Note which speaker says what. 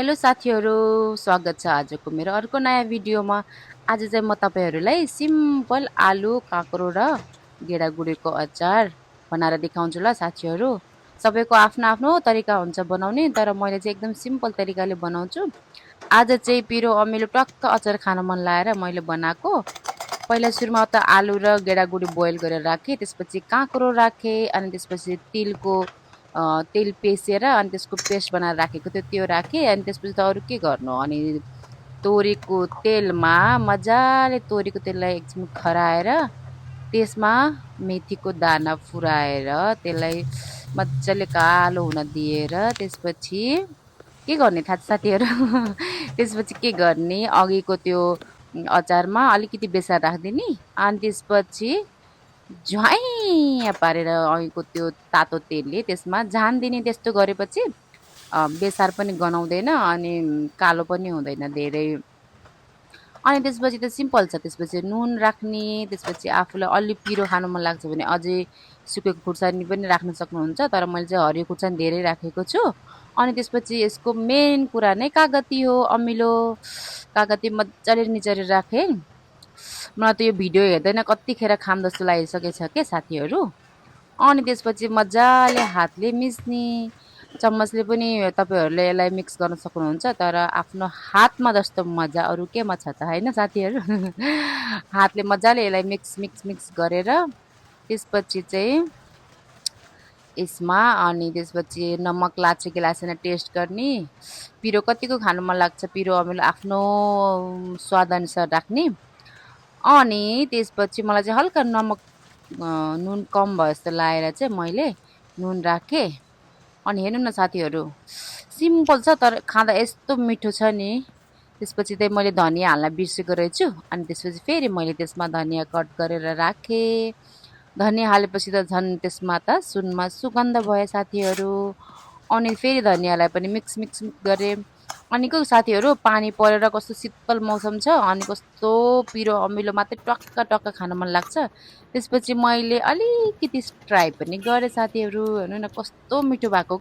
Speaker 1: Hello साथीहरू, स्वागत छ आजको मेरो अर्को नयाँ भिडियोमा। आज चाहिँ म तपाईँहरूलाई सिम्पल आलु, काँक्रो र गेडागुडीको अचार बनाएर देखाउँछु ल साथीहरू। सबैको आफ्नो आफ्नो तरिका हुन्छ बनाउने, तर मैले चाहिँ एकदम सिम्पल तरिकाले बनाउँछु। आज चाहिँ पिरो अमिलो टक्क अचार खान मन लागेर मैले बनाएको। पहिला सुरुमा त आलु र गेडागुडी बोइल गरेर राखेँ, त्यसपछि काँक्रो राखेँ, अनि त्यसपछि तेल पेसेर अनि त्यसको पेस्ट बनाएर राखेको थियो त्यो राखेँ। अनि त्यसपछि त अरू के गर्नु, अनि तोरीको तेलमा मजाले तोरीको तेललाई एकछिन खराएर त्यसमा मेथीको दाना फुराएर त्यसलाई मजाले कालो हुन दिएर त्यसपछि के गर्ने थाहा छ साथीहरू? त्यसपछि के गर्ने, अघिको त्यो अचारमा अलिकति बेसार राखिदिने, अनि त्यसपछि झ्वाइँ पारेर अघिको त्यो तातो तेलले त्यसमा झानिदिने। त्यस्तो गरेपछि बेसार पनि गनाउँदैन अनि कालो पनि हुँदैन धेरै। अनि त्यसपछि त सिम्पल छ। त्यसपछि नुन राख्ने, त्यसपछि आफूलाई अलि पिरो खानु मन लाग्छ भने अझै सुकेको खुर्सानी पनि राख्न सक्नुहुन्छ, तर मैले चाहिँ हरियो खुर्सानी धेरै राखेको छु। अनि त्यसपछि यसको मेन कुरा नै कागती हो, अमिलो कागती मजाले निचोरेर राखेँ। मलाई त यो भिडियो हेर्दैन कतिखेर खाम जस्तो लागिसकेछ के साथीहरू। अनि त्यसपछि मजाले हातले मिच्ने, चम्मचले पनि तपाईँहरूले यसलाई मिक्स गर्न सक्नुहुन्छ, तर आफ्नो हातमा जस्तो मजा अरू केमा छ त, होइन साथीहरू? हातले मजाले यसलाई मिक्स मिक्स मिक्स गरेर त्यसपछि चाहिँ यसमा अनि त्यसपछि नमक लाग्छ कि लाग्दैन टेस्ट गर्ने। पिरो कतिको खानु मन लाग्छ, पिरो अमिलो आफ्नो स्वादअनुसार राख्ने। अनि त्यसपछि मलाई चाहिँ हल्का नुन कम भयो जस्तो लागेर चाहिँ मैले नुन राखेँ। अनि हेर्नु न साथीहरू, सिम्पल छ तर खाँदा यस्तो मिठो छ नि। त्यसपछि चाहिँ मैले धनियाँ हाल्न बिर्सेको रहेछु, अनि त्यसपछि फेरि मैले त्यसमा धनियाँ कट गरेर राखेँ। धनियाँ हालेपछि त झन् त्यसमा त सुनमा सुगन्ध भयो साथीहरू। अनि फेरि धनियाँलाई पनि मिक्स मिक्स मिक्स गरेँ। अनि को साथीहरू, पानी परेर कस्तो शीतल मौसम छ, अनि कस्तो पिरो अमिलो मात्रै टक्क टक्क खान मन लाग्छ। त्यसपछि मैले अलिकति ट्राई पनि गरेँ साथीहरू। हेर्नु न कस्तो मिठो भएको